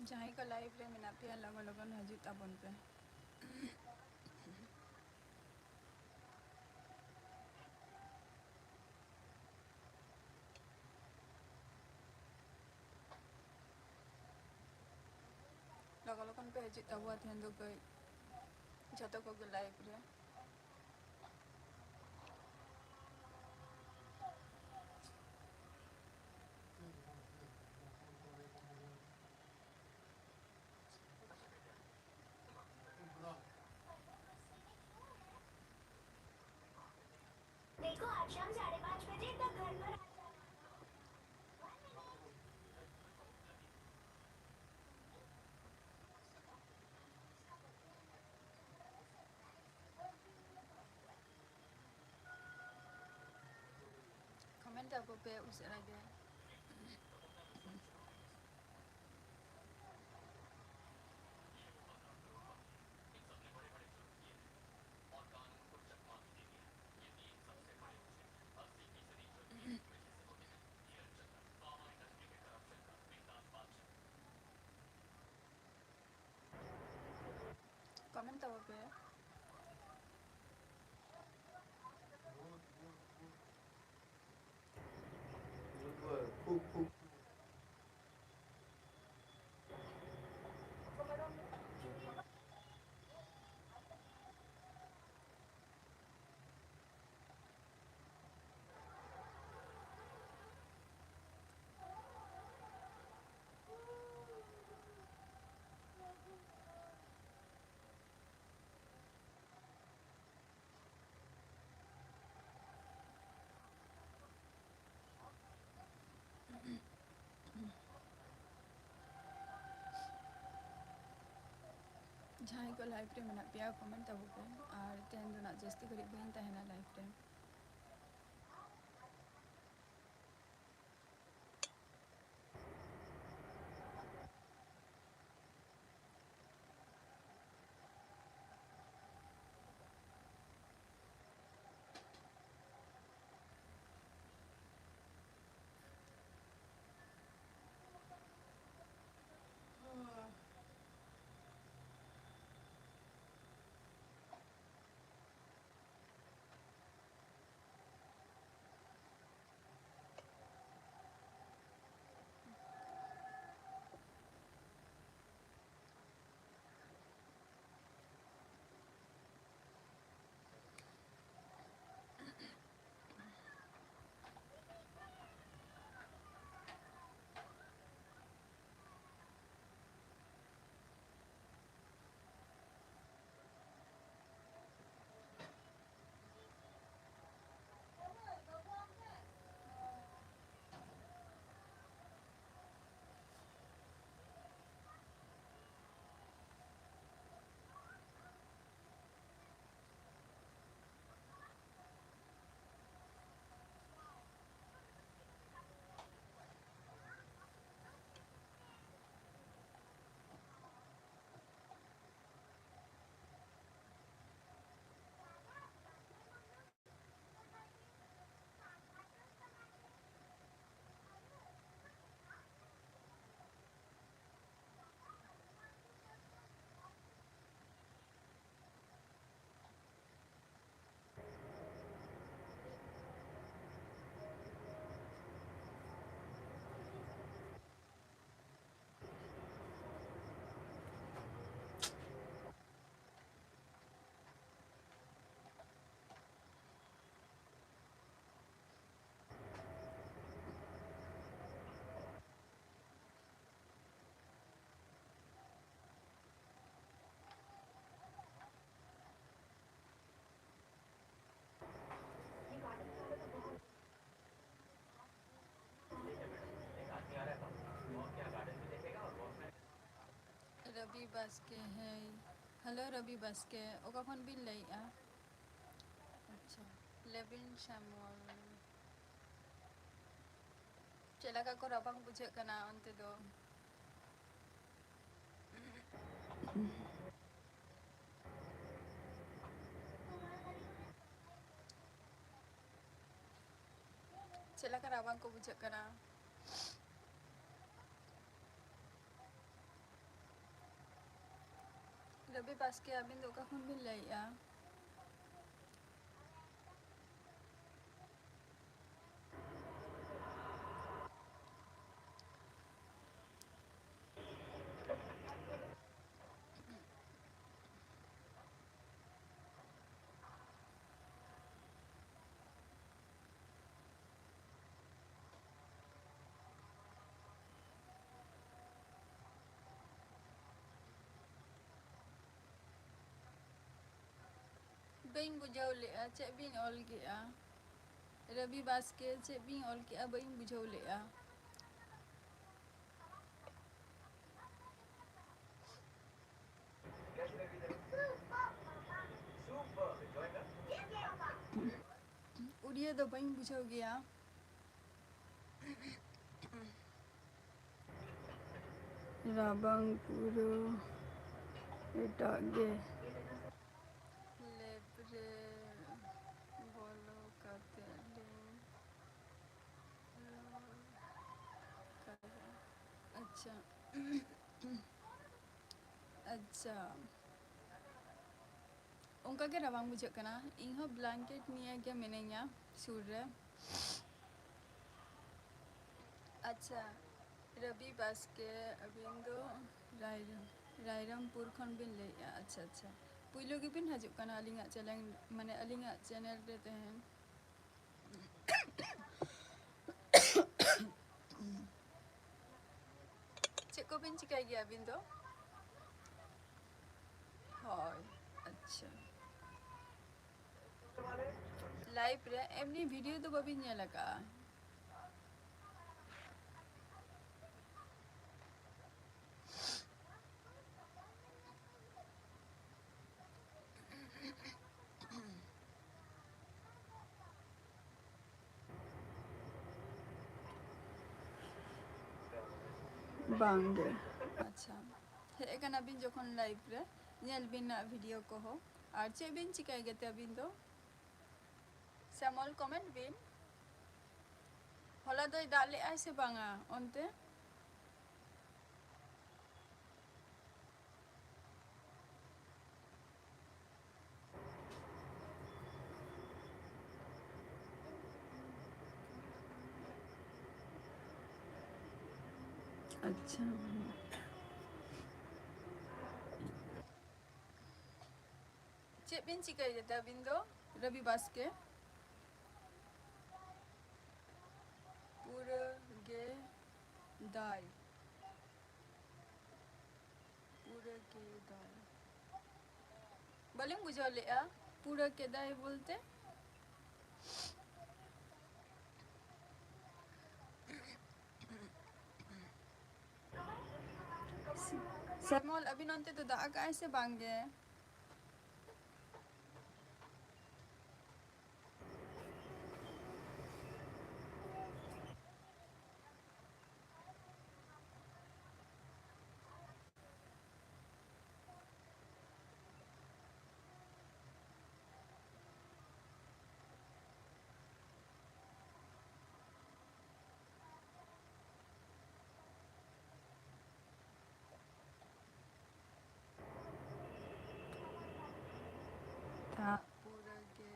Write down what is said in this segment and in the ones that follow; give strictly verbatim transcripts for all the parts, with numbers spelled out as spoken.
ᱡᱟᱦᱟᱸᱭ ᱠᱚ live ᱨᱮ ᱢᱮᱱᱟᱜ ᱯᱮᱭᱟ, ᱞᱚᱜᱚᱱ ᱞᱚᱜᱚᱱ ᱦᱤᱡᱩᱜ ᱛᱟᱵᱚᱱ ᱯᱮ᱾ ᱞᱚᱜᱚᱱ ᱞᱚᱜᱚᱱ ᱯᱮ ᱦᱤᱡᱩᱜ ᱛᱟᱵᱚᱣᱟ ᱛᱮᱦᱮᱧ ᱫᱚ ᱠᱟᱹᱡ ᱡᱷᱚᱛᱚ ᱠᱚᱜᱮ live ᱨᱮ᱾ देखो, आज शाम साढ़े पाँच बजे तक घर पर आ जाना। Comment ᱟᱵᱚ ᱯᱮ ᱩᱥᱟᱹᱨᱟ ᱜᱮ᱾ Comment ᱛᱟᱵᱚ ᱯᱮ᱾ ᱡᱟᱦᱟᱸᱭ ᱠᱚ live ᱨᱮ ᱢᱮᱱᱟᱜ ᱯᱮᱭᱟ, comment ᱛᱟᱵᱚ ᱯᱮ᱾ ᱟᱨ ᱛᱮᱦᱮᱧ ᱫᱚ ᱱᱟᱜ ᱡᱟᱹᱥᱛᱤ ᱜᱷᱟᱹᱲᱤᱡ ᱵᱟᱹᱧ ᱛᱟᱦᱮᱱᱟ live ᱨᱮ᱾ ᱨᱚᱵᱤ ᱵᱟᱥᱠᱮ, ᱦᱮᱸ᱾ ᱦᱮᱞᱳ ᱨᱚᱵᱤ ᱵᱟᱥᱠᱮ, ᱚᱠᱟ ᱠᱷᱚᱱ ᱵᱤᱱ ᱞᱟᱹᱭᱮᱜᱼᱟ? ᱟᱪᱪᱷᱟ, ᱞᱮᱵᱤᱱ ᱥᱟᱢᱩᱭᱮᱞ᱾ ᱪᱮᱫ ᱞᱮᱠᱟ ᱠᱚ ᱨᱟᱵᱟᱝ ᱵᱩᱡᱷᱟᱹᱜ ᱠᱟᱱᱟ ᱚᱱᱛᱮ ᱫᱚ? ᱪᱮᱫ ᱞᱮᱠᱟ ᱨᱟᱵᱟᱝ ᱠᱚ ᱵᱩᱡᱷᱟᱹᱜ ᱠᱟᱱᱟ? ᱨᱚᱵᱤ ᱵᱟᱥᱠᱮ, ᱟᱹᱵᱤᱱ ᱫᱚ ᱚᱠᱟ ᱠᱷᱚᱱ ᱵᱤᱱ ᱞᱟᱹᱭᱮᱜᱼᱟ? ᱵᱟᱹᱧ ᱵᱩᱡᱷᱟᱹᱣ ᱞᱮᱜᱼᱟ, ᱪᱮᱫ ᱵᱤᱱ ᱚᱞ ᱠᱮᱜᱼᱟ? ᱨᱚᱵᱤ ᱵᱟᱥᱠᱮ, ᱪᱮᱫ ᱵᱤᱱ ᱚᱞ ᱠᱮᱜᱼᱟ? ᱵᱟᱹᱧ ᱵᱩᱡᱷᱟᱹᱣ ᱞᱮᱜᱼᱟ᱾ ᱩᱲᱤᱭᱟᱹ ᱫᱚ ᱵᱟᱹᱧ ᱵᱩᱡᱷᱟᱹᱣ ᱜᱮᱭᱟ᱾ ᱨᱟᱵᱟᱝ ᱯᱩᱨᱟᱹ ᱮᱴᱟᱜ ᱜᱮ᱾ ᱞᱮᱵ ᱨᱮ ᱵᱚᱞᱚ ᱠᱟᱛᱮ ᱞᱤᱧ ᱨᱚᱲ ᱠᱟᱫᱟ᱾ ᱟᱪᱪᱷᱟ᱾ ᱟᱪᱪᱷᱟ᱾ ᱚᱱᱠᱟ ᱜᱮ ᱨᱟᱵᱟᱝ ᱵᱩᱡᱷᱟᱹᱜ ᱠᱟᱱᱟ᱾ ᱤᱧ ᱦᱚᱸ blanket ᱱᱤᱭᱮ ᱜᱮ ᱢᱤᱱᱟᱹᱧᱟ ᱥᱩᱨ ᱨᱮ᱾ ᱟᱪᱪᱷᱟ, ᱨᱚᱵᱤ ᱵᱟᱥᱠᱮ, ᱟᱹᱵᱤᱱ ᱫᱚ ᱨᱟᱭᱨᱚᱝ-, ᱨᱟᱭᱨᱚᱝᱯᱩᱨ ᱠᱷᱚᱱ ᱵᱤᱱ ᱞᱟᱹᱭᱮᱫᱼᱟ? ᱟᱪᱪᱷᱟ, ᱟᱪᱪᱷᱟ, ᱯᱩᱭᱞᱩ ᱜᱮᱵᱤᱱ ᱦᱤᱡᱩᱜ ᱠᱟᱱᱟ ᱟᱹᱞᱤᱧᱟᱜ channel, ᱢᱟᱱᱮ ᱟᱹᱞᱤᱧᱟᱜ channel ᱨᱮ ᱛᱮᱦᱮᱧ᱾ ᱪᱮᱫ ᱠᱚᱵᱤᱱ ᱪᱤᱠᱟᱹᱭ ᱜᱮᱭᱟ ᱟᱹᱵᱤᱱ ᱫᱚ? ᱦᱳᱭ, ᱟᱪᱪᱷᱟ᱾ Live ᱨᱮ ᱮᱢᱱᱤ video ᱫᱚ ᱵᱟᱹᱵᱤᱱ ᱧᱮᱞ ᱟᱠᱟᱫᱼᱟ? ᱵᱟᱝ ᱜᱮ᱾ ᱟᱪᱪᱷᱟ, ᱦᱮᱡ ᱟᱠᱟᱱᱟ ᱵᱤᱱ ᱡᱚᱠᱷᱚᱱ live ᱨᱮ, ᱧᱮᱞ ᱵᱤᱱ ᱱᱟᱜ video ᱠᱚᱦᱚᱸ᱾ ᱟᱨ ᱪᱮᱫ ᱵᱤᱱ ᱪᱤᱠᱟᱹᱭ ᱜᱮᱛᱮ ᱟᱹᱵᱤᱱ ᱫᱚ? ᱥᱮᱢᱚᱞ, comment ᱵᱤᱱ, ᱦᱚᱞᱟ ᱫᱚᱭ ᱫᱟᱜ ᱞᱮᱜᱼᱟᱭ ᱥᱮ ᱵᱟᱝᱟ ᱚᱱᱛᱮ? ᱟᱪᱪᱷᱟ᱾ ᱪᱮᱫ ᱵᱤᱱ ᱪᱤᱠᱟᱹᱭ ᱜᱮᱛᱮ ᱟᱹᱵᱤᱱ ᱫᱚ, ᱨᱚᱵᱤ ᱵᱟᱥᱠᱮ? ᱯᱩᱨᱟᱹ ᱜᱮ ᱫᱟᱭ, ᱯᱩᱨᱟᱹ ᱜᱮ ᱫᱟᱭ᱾ ᱵᱟᱹᱞᱤᱧ ᱵᱩᱡᱷᱟᱹᱣ ᱞᱮᱜᱼᱟ, ᱯᱩᱨᱟᱹ ᱠᱮᱫᱟᱭ ᱵᱚᱞᱛᱮ? ᱥᱮᱢᱚᱞ, ᱟᱹᱵᱤᱱ ᱚᱱᱛᱮ ᱫᱚ ᱫᱟᱜ ᱟᱠᱟᱜᱼᱟᱭ ᱥᱮ ᱵᱟᱝ ᱜᱮ? ᱫᱟᱜ ᱯᱩᱨᱟᱹ ᱜᱮ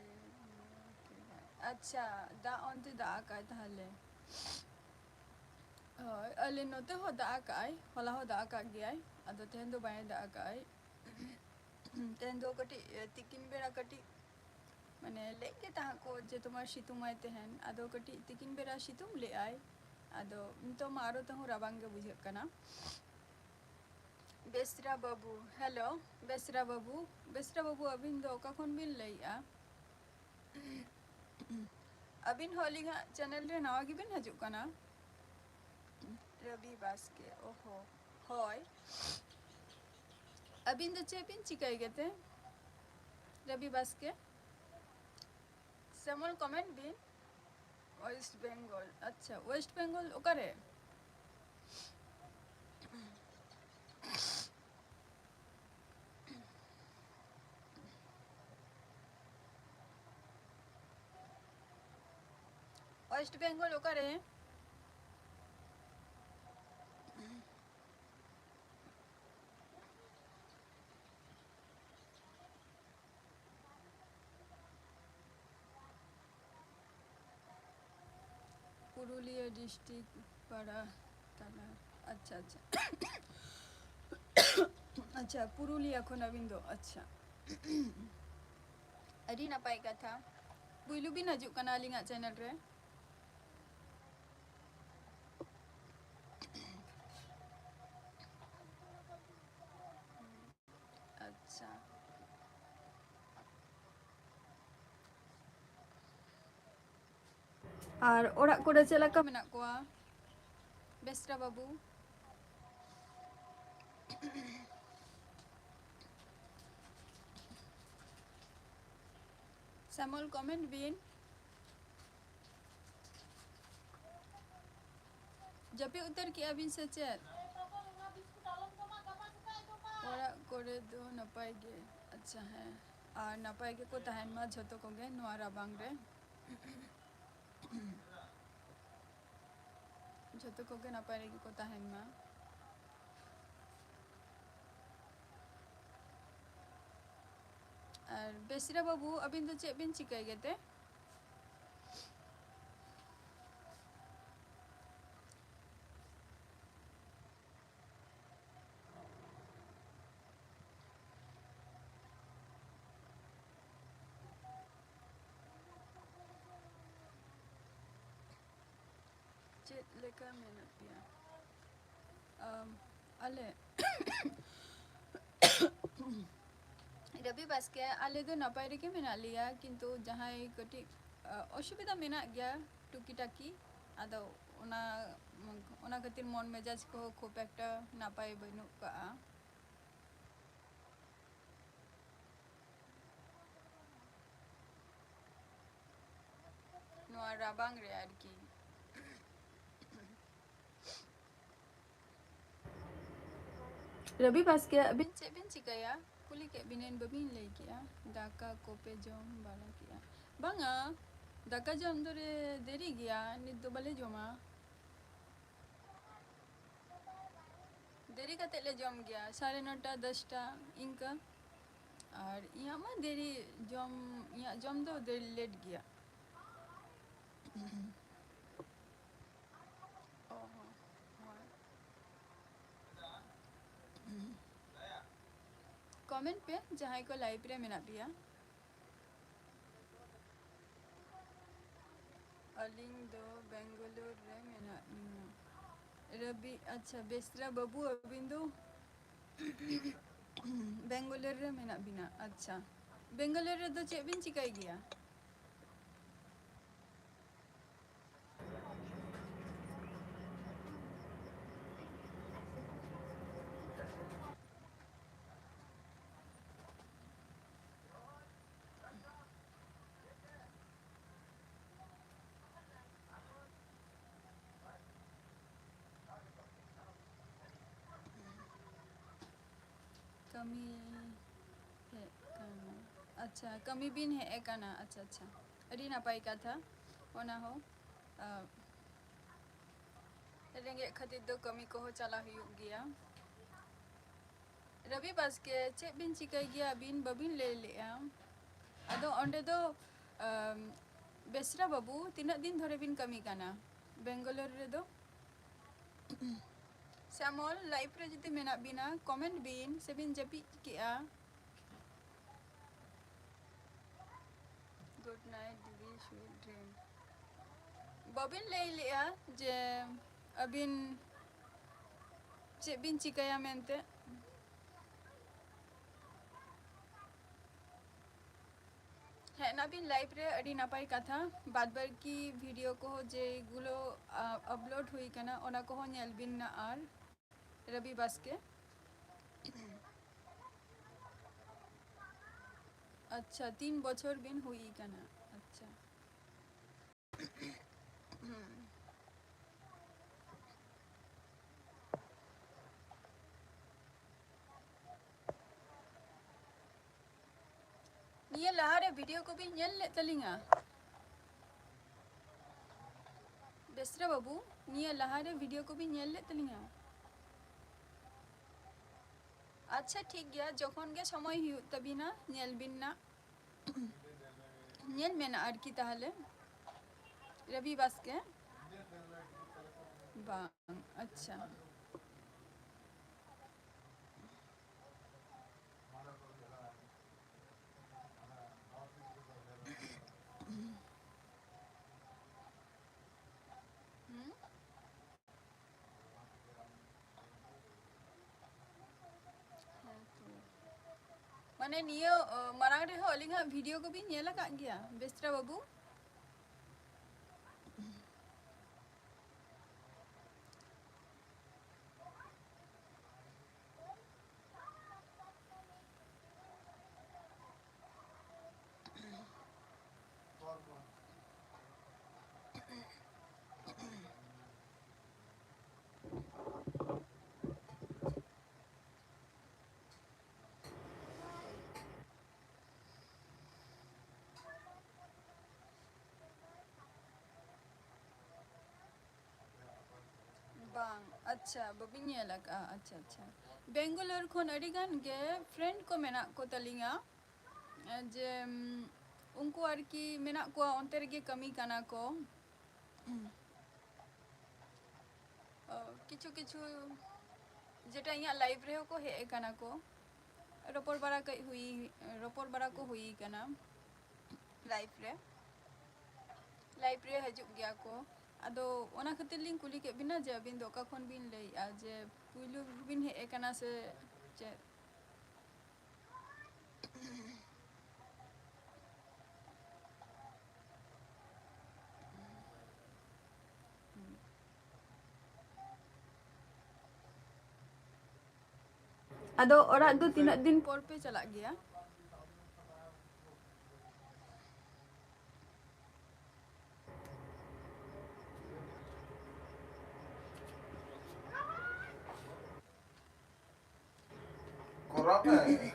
ᱧᱩᱨ ᱠᱮᱫᱟᱭ᱾ ᱟᱪᱪᱷᱟ, ᱫᱟᱜ ᱚᱱᱛᱮ ᱫᱟᱜ ᱟᱠᱟᱜᱼᱟᱭ ᱛᱟᱦᱞᱮ? ᱦᱳᱭ, ᱟᱞᱮ ᱱᱚᱛᱮ ᱦᱚᱸ ᱫᱟᱜ ᱟᱠᱟᱜᱼᱟᱭ, ᱦᱚᱞᱟ ᱦᱚᱸ ᱫᱟᱜ ᱟᱠᱟᱜ ᱜᱮᱭᱟᱭ, ᱟᱫᱚ ᱛᱮᱦᱮᱧ ᱫᱚ ᱵᱟᱭ ᱫᱟᱜ ᱟᱠᱟᱜᱼᱟᱭ᱾ ᱛᱮᱦᱮᱧ ᱫᱚ ᱠᱟᱹᱴᱤᱡ, ᱮ, ᱛᱤᱠᱤᱱ ᱵᱮᱲᱟ ᱠᱟᱹᱴᱤᱡ, ᱢᱟᱱᱮ, ᱞᱟᱹᱭ ᱜᱮ ᱛᱟᱦᱮᱸ ᱠᱚ ᱡᱮ ᱛᱚᱢᱟᱨ ᱥᱤᱛᱩᱝ ᱟᱭ ᱛᱮᱦᱮᱧ, ᱟᱫᱚ ᱠᱟᱹᱴᱤᱡ ᱛᱤᱠᱤᱱ ᱵᱮᱲᱟ ᱥᱤᱛᱩᱝ ᱞᱮᱜᱼᱟᱭ, ᱟᱫᱚ ᱱᱤᱛᱚᱜ ᱢᱟ ᱟᱨᱚ ᱛᱮᱦᱚᱸ ᱨᱟᱵᱟᱝ ᱜᱮ ᱵᱩᱡᱷᱟᱹᱜ ᱠᱟᱱᱟ᱾ ᱵᱮᱥᱨᱟ ᱵᱟᱹᱵᱩ, hello, ᱵᱮᱥᱨᱟ ᱵᱟᱹᱵᱩ, ᱵᱮᱥᱨᱟ ᱵᱟᱹᱵᱩ, ᱟᱹᱵᱤᱱ ᱫᱚ ᱚᱠᱟ ᱠᱷᱚᱱ ᱵᱤᱱ ᱞᱟᱹᱭᱮᱜᱼᱟ? ᱟᱹᱵᱤᱱ ᱦᱚᱸ ᱟᱹᱞᱤᱧᱟᱜ channel ᱨᱮ ᱱᱟᱣᱟ ᱜᱮᱵᱤᱱ ᱦᱤᱡᱩᱜ ᱠᱟᱱᱟ? ᱨᱚᱵᱤ ᱵᱟᱥᱠᱮ, ᱚᱦᱚ, ᱦᱳᱭ᱾ ᱟᱹᱵᱤᱱ ᱫᱚ ᱪᱮᱫ ᱵᱤᱱ ᱪᱤᱠᱟᱹᱭ ᱜᱮᱛᱮ? ᱨᱚᱵᱤ ᱵᱟᱥᱠᱮ, ᱥᱮᱢᱚᱞ, comment ᱵᱤᱱ᱾ West Bengal, ᱟᱪᱪᱷᱟ, West Bengal ᱚᱠᱟᱨᱮ? West Bengal ᱚᱠᱟᱨᱮ? ᱯᱩᱨᱩᱞᱤᱭᱟᱹ district ᱯᱟᱲᱟ ᱛᱟᱞᱟ᱾ ᱟᱪᱪᱷᱟ, ᱟᱪᱪᱷᱟ᱾ ᱟᱪᱪᱷᱟ, ᱯᱩᱨᱩᱞᱤᱭᱟᱹ ᱠᱷᱚᱱ ᱟᱹᱵᱤᱱ ᱫᱚ᱾ ᱟᱪᱪᱷᱟ, ᱟᱹᱰᱤ ᱱᱟᱯᱟᱭ ᱠᱟᱛᱷᱟ᱾ ᱯᱩᱭᱞᱩ ᱵᱤᱱ ᱦᱤᱡᱩᱜ ᱠᱟᱱᱟ ᱟᱹᱞᱤᱧᱟᱜ channel ᱨᱮ᱾ ᱟᱪᱪᱷᱟ᱾ ᱟᱨ ᱚᱲᱟᱜ ᱠᱚᱨᱮ ᱪᱮᱫ ᱞᱮᱠᱟ ᱢᱮᱱᱟᱜ ᱠᱚᱣᱟ, ᱵᱮᱥᱨᱟ ᱵᱟᱹᱵᱩ? ᱥᱟᱢᱚᱞ, comment ᱵᱤᱱ᱾ ᱡᱟᱹᱯᱤᱫ ᱩᱛᱟᱹᱨ ᱠᱮᱜᱼᱟ ᱵᱤᱱ ᱥᱮ ᱪᱮᱫ? ᱚᱲᱟᱜ ᱠᱚᱨᱮ ᱫᱚ ᱱᱟᱯᱟᱭ ᱜᱮ᱾ ᱟᱪᱪᱷᱟ, ᱦᱮᱸ, ᱟᱨ ᱱᱟᱯᱟᱭ ᱜᱮᱠᱚ ᱛᱟᱦᱮᱱ ᱢᱟ ᱡᱷᱚᱛᱚ ᱠᱚᱜᱮ ᱱᱚᱣᱟ ᱨᱟᱵᱟᱝ ᱨᱮ᱾ ᱡᱷᱚᱛᱚ ᱠᱚᱜᱮ ᱱᱟᱯᱟᱭ ᱨᱮᱜᱮ ᱠᱚ ᱛᱟᱦᱮᱱ ᱢᱟ᱾ ᱟᱨ ᱵᱮᱥᱨᱟ ᱵᱟᱹᱵᱩ, ᱟᱹᱵᱤᱱ ᱫᱚ ᱪᱮᱫ ᱵᱤᱱ ᱪᱤᱠᱟᱹᱭ ᱜᱮᱛᱮ? ᱪᱮᱫ ᱞᱮᱠᱟ ᱢᱮᱱᱟᱜ ᱯᱮᱭᱟ? ᱟᱢ, ᱟᱞᱮ ᱨᱚᱵᱤ ᱵᱟᱥᱠᱮ, ᱟᱞᱮ ᱫᱚ ᱱᱟᱯᱟᱭ ᱨᱮᱜᱮ ᱢᱮᱱᱟᱜ ᱞᱮᱭᱟ, ᱠᱤᱱᱛᱩ ᱡᱟᱦᱟᱸᱭ ᱠᱟᱹᱴᱤᱡ, ᱟ, ᱚᱥᱩᱵᱤᱫᱟ ᱢᱮᱱᱟᱜ ᱜᱮᱭᱟ ᱴᱩᱠᱤ ᱴᱟᱠᱤ, ᱟᱫᱚ ᱚᱱᱟ, ᱚᱱᱟ ᱠᱷᱟᱹᱛᱤᱨ ᱢᱚᱱ ᱢᱮᱡᱟᱡᱽ ᱠᱚᱦᱚᱸ ᱠᱷᱩᱵ ᱮᱠᱴᱟ ᱱᱟᱯᱟᱭ ᱵᱟᱹᱱᱩᱜ ᱠᱟᱜᱼᱟ᱾ ᱱᱚᱣᱟ ᱨᱟᱵᱟᱝ ᱨᱮ ᱟᱨᱠᱤ᱾ ᱨᱚᱵᱤ ᱵᱟᱥᱠᱮ, ᱟᱹᱵᱤᱱ ᱪᱮᱫ ᱵᱤᱱ ᱪᱤᱠᱟᱹᱭᱟ? ᱠᱩᱞᱤ ᱠᱮᱫ ᱵᱤᱱᱟᱹᱧ, ᱵᱟᱹᱵᱤᱱ ᱞᱟᱹᱭ ᱠᱮᱜᱼᱟ᱾ ᱫᱟᱠᱟ ᱠᱚᱯᱮ ᱡᱚᱢ ᱵᱟᱲᱟ ᱠᱮᱜᱼᱟ? ᱵᱟᱝᱟ, ᱫᱟᱠᱟ ᱡᱚᱢ ᱫᱚᱞᱮ ᱫᱮᱨᱤ ᱜᱮᱭᱟ, ᱱᱤᱛ ᱫᱚ ᱵᱟᱞᱮ ᱡᱚᱢᱟ᱾ ᱫᱮᱨᱤ ᱠᱟᱛᱮᱫ ᱞᱮ ᱡᱚᱢ ᱜᱮᱭᱟ, ᱥᱟᱲᱮ ᱱᱚᱴᱟ, ᱫᱚᱥᱴᱟ ᱤᱱᱠᱟᱹ᱾ ᱟᱨ ᱤᱧᱟᱹᱜ ᱢᱟ ᱫᱮᱨᱤ ᱡᱚᱢ, ᱤᱧᱟᱹᱜ ᱡᱚᱢ ᱫᱚ ᱫᱮᱨᱤ, ᱞᱮᱴ ᱜᱮᱭᱟ᱾ ᱚ ᱦᱚᱸ, ᱦᱳᱭ᱾ ᱠᱚᱢᱮᱱᱴ ᱯᱮ, ᱡᱟᱦᱟᱸᱭ ᱠᱚ ᱞᱟᱭᱤᱵᱷ ᱨᱮ ᱢᱮᱱᱟᱜ ᱯᱮᱭᱟ᱾ ᱟᱹᱞᱤᱧ ᱫᱚ ᱵᱮᱝᱜᱟᱞᱳᱨ ᱨᱮ ᱢᱮᱱᱟᱜ ᱞᱤᱧᱟ᱾ ᱨᱚᱵᱤ, ᱟᱪᱪᱷᱟ, ᱵᱮᱥᱨᱟ ᱵᱟᱹᱵᱩ, ᱟᱹᱵᱤᱱ ᱫᱚ ᱵᱮᱝᱜᱟᱞᱳᱨ ᱨᱮ ᱢᱮᱱᱟᱜ ᱵᱤᱱᱟ? ᱟᱪᱪᱷᱟ, ᱵᱮᱝᱜᱟᱞᱳᱨ ᱨᱮᱫᱚ ᱪᱮᱫ ᱵᱤᱱ ᱪᱤᱠᱟᱹᱭ ᱜᱮᱭᱟ? ᱠᱟᱹᱢᱤ ᱦᱮᱡ ᱠᱟᱱᱟ᱾ ᱟᱪᱪᱷᱟ, ᱠᱟᱹᱢᱤ ᱵᱤᱱ ᱦᱮᱡ ᱟᱠᱟᱱᱟ᱾ ᱟᱪᱪᱷᱟ, ᱟᱪᱪᱷᱟ, ᱟᱹᱰᱤ ᱱᱟᱯᱟᱭ ᱠᱟᱛᱷᱟ᱾ ᱚᱱᱟ ᱦᱚᱸ, ᱟ, ᱨᱮᱸᱜᱮᱡ ᱠᱷᱟᱹᱛᱤᱨ ᱫᱚ ᱠᱟᱹᱢᱤ ᱠᱚᱦᱚᱸ ᱪᱟᱞᱟᱣ ᱦᱩᱭᱩᱜ ᱜᱮᱭᱟ᱾ ᱨᱚᱵᱤ ᱵᱟᱥᱠᱮ, ᱪᱮᱫ ᱵᱤᱱ ᱪᱤᱠᱟᱹᱭ ᱜᱮᱭᱟ ᱟᱹᱵᱤᱱ? ᱵᱟᱹᱵᱤᱱ ᱞᱟᱹᱭ ᱞᱮᱜᱼᱟ᱾ ᱟᱫᱚ ᱚᱸᱰᱮ ᱫᱚ, ᱟᱢ, ᱵᱮᱥᱨᱟ ᱵᱟᱹᱵᱩ, ᱛᱤᱱᱟᱹᱜ ᱫᱤᱱ ᱫᱷᱚᱨᱮ ᱵᱤᱱ ᱠᱟᱹᱢᱤ ᱠᱟᱱᱟ ᱵᱮᱝᱜᱟᱞᱳᱨ ᱨᱮᱫᱚ? ᱥᱮ ᱟᱢᱚᱞ, ᱞᱟᱭᱤᱵᱷ ᱨᱮ ᱡᱩᱫᱤ ᱢᱮᱱᱟᱜ ᱵᱤᱱᱟ, ᱠᱚᱢᱮᱱᱴ ᱵᱤᱱ, ᱥᱮᱵᱤᱱ ᱡᱟᱹᱯᱤᱫ ᱠᱮᱜᱼᱟ? Good night ᱫᱤᱫᱤ, sweet dream. ᱵᱟᱵᱤᱱ ᱞᱟᱹᱭ ᱞᱮᱜᱼᱟ ᱡᱮ ᱟᱹᱵᱤᱱ ᱪᱮᱫ ᱵᱤᱱ ᱪᱤᱠᱟᱹᱭᱟ ᱢᱮᱱᱛᱮ᱾ ᱦᱮᱡ ᱱᱟᱵᱤᱱ ᱞᱟᱭᱤᱵᱷ ᱨᱮ, ᱟᱹᱰᱤ ᱱᱟᱯᱟᱭ ᱠᱟᱛᱷᱟ᱾ ᱵᱟᱫ ᱵᱟᱹᱠᱤ ᱵᱷᱤᱰᱤᱭᱳ ᱠᱚᱦᱚᱸ ᱡᱮᱜᱩᱞᱳ, ᱟ, ᱟᱯᱞᱳᱰ ᱦᱩᱭ ᱠᱟᱱᱟ, ᱚᱱᱟ ᱠᱚᱦᱚᱸ ᱧᱮᱞ ᱵᱤᱱ ᱱᱟ᱾ ᱟᱨ ᱨᱚᱵᱤ ᱵᱟᱥᱠᱮ, ᱟᱪᱪᱷᱟ, ᱛᱤᱱ ᱵᱚᱪᱷᱚᱨ ᱵᱤᱱ ᱦᱩᱭ ᱠᱟᱱᱟ? ᱟᱪᱪᱷᱟ᱾ ᱱᱤᱭᱟᱹ ᱞᱟᱦᱟᱨᱮ ᱵᱷᱤᱰᱤᱭᱳ ᱠᱚᱵᱤᱱ ᱧᱮᱞ ᱞᱮᱫ ᱛᱟᱹᱞᱤᱧᱟ? ᱵᱮᱥᱨᱟ ᱵᱟᱹᱵᱩ, ᱱᱤᱭᱟᱹ ᱞᱟᱦᱟᱨᱮ ᱵᱷᱤᱰᱤᱭᱳ ᱠᱚᱵᱤᱱ ᱧᱮᱞ ᱞᱮᱫ ᱛᱟᱹᱞᱤᱧᱟ? ᱟᱪᱪᱷᱟ, ᱴᱷᱤᱠ ᱜᱮᱭᱟ, ᱡᱚᱠᱷᱚᱱ ᱜᱮ ᱥᱚᱢᱚᱭ ᱦᱩᱭᱩᱜ ᱛᱟᱹᱵᱤᱱᱟ, ᱧᱮᱞ ᱵᱤᱱ ᱱᱟᱜ᱾ ᱧᱮᱞ ᱢᱮᱱᱟᱜᱼᱟ ᱟᱨᱠᱤ ᱛᱟᱦᱚᱞᱮ᱾ ᱨᱚᱵᱤ ᱵᱟᱥᱠᱮ? ᱵᱟᱝ, ᱟᱪᱪᱷᱟ᱾ ᱦᱩᱸ? ᱦᱮᱸ ᱛᱚ᱾ ᱢᱟᱱᱮ ᱱᱤᱭᱟᱹ, ᱚ, ᱢᱟᱲᱟᱝ ᱨᱮᱦᱚᱸ ᱟᱹᱞᱤᱧᱟᱜ ᱵᱷᱤᱰᱤᱭᱳ ᱠᱚᱵᱤᱱ ᱧᱮᱞ ᱟᱠᱟᱫ ᱜᱮᱭᱟ, ᱵᱮᱥᱨᱟ ᱵᱟᱹᱵᱩ? ᱵᱟᱝ, ᱟᱪᱪᱷᱟ, ᱵᱟᱹᱵᱤᱱ ᱧᱮᱞ ᱟᱠᱟᱫᱼᱟ᱾ ᱟᱪᱪᱷᱟ, ᱟᱪᱪᱷᱟ᱾ ᱵᱮᱝᱜᱟᱞᱳᱨ ᱠᱷᱚᱱ ᱟᱹᱰᱤ ᱜᱟᱱ ᱜᱮ ᱯᱷᱨᱮᱱᱰ ᱠᱚ ᱢᱮᱱᱟᱜ ᱠᱚ ᱛᱟᱹᱞᱤᱧᱟ, ᱡᱮ, ᱩᱢ, ᱩᱱᱠᱩ ᱟᱨᱠᱤ ᱢᱮᱱᱟᱜ ᱠᱚᱣᱟ, ᱚᱱᱛᱮ ᱨᱮᱜᱮ ᱠᱟᱹᱢᱤ ᱠᱟᱱᱟ ᱠᱚ᱾ ᱚ, ᱠᱤᱪᱷᱩ ᱠᱤᱪᱷᱩ ᱡᱮᱴᱟ ᱤᱧᱟᱹᱜ ᱞᱟᱭᱤᱯᱷ ᱨᱮᱦᱚᱸ ᱠᱚ ᱦᱮᱡ ᱟᱠᱟᱱᱟ ᱠᱚ, ᱨᱚᱯᱚᱲ ᱵᱟᱲᱟ ᱠᱟᱹᱡ ᱦᱩᱭ, ᱨᱚᱯᱚᱲ ᱵᱟᱲᱟ ᱠᱚ ᱦᱩᱭ ᱟᱠᱟᱱᱟ ᱞᱟᱭᱤᱯᱷ ᱨᱮ, ᱞᱟᱭᱤᱯᱷ ᱨᱮ ᱦᱤᱡᱩᱜ ᱜᱮᱭᱟ ᱠᱚ᱾ ᱟᱫᱚ ᱚᱱᱟ ᱠᱷᱟᱹᱛᱤᱨ ᱞᱤᱧ ᱠᱩᱞᱤ ᱠᱮᱫ ᱵᱤᱱᱟ ᱡᱮ ᱟᱹᱵᱤᱱ ᱫᱚ ᱚᱠᱟ ᱠᱷᱚᱱ ᱵᱤᱱ ᱞᱟᱹᱭᱮᱫᱼᱟ, ᱡᱮ ᱯᱩᱭᱞᱩ ᱵᱤᱱ ᱦᱮᱡ ᱟᱠᱟᱱᱟ ᱥᱮ ᱪᱮᱫ? ᱟᱫᱚ ᱚᱲᱟᱜ ᱫᱚ ᱛᱤᱱᱟᱹᱜ ᱫᱤᱱ ᱯᱚᱨ ᱯᱮ ᱪᱟᱞᱟᱜ ᱜᱮᱭᱟ? ᱠᱚᱨᱟᱣ ᱢᱮ᱾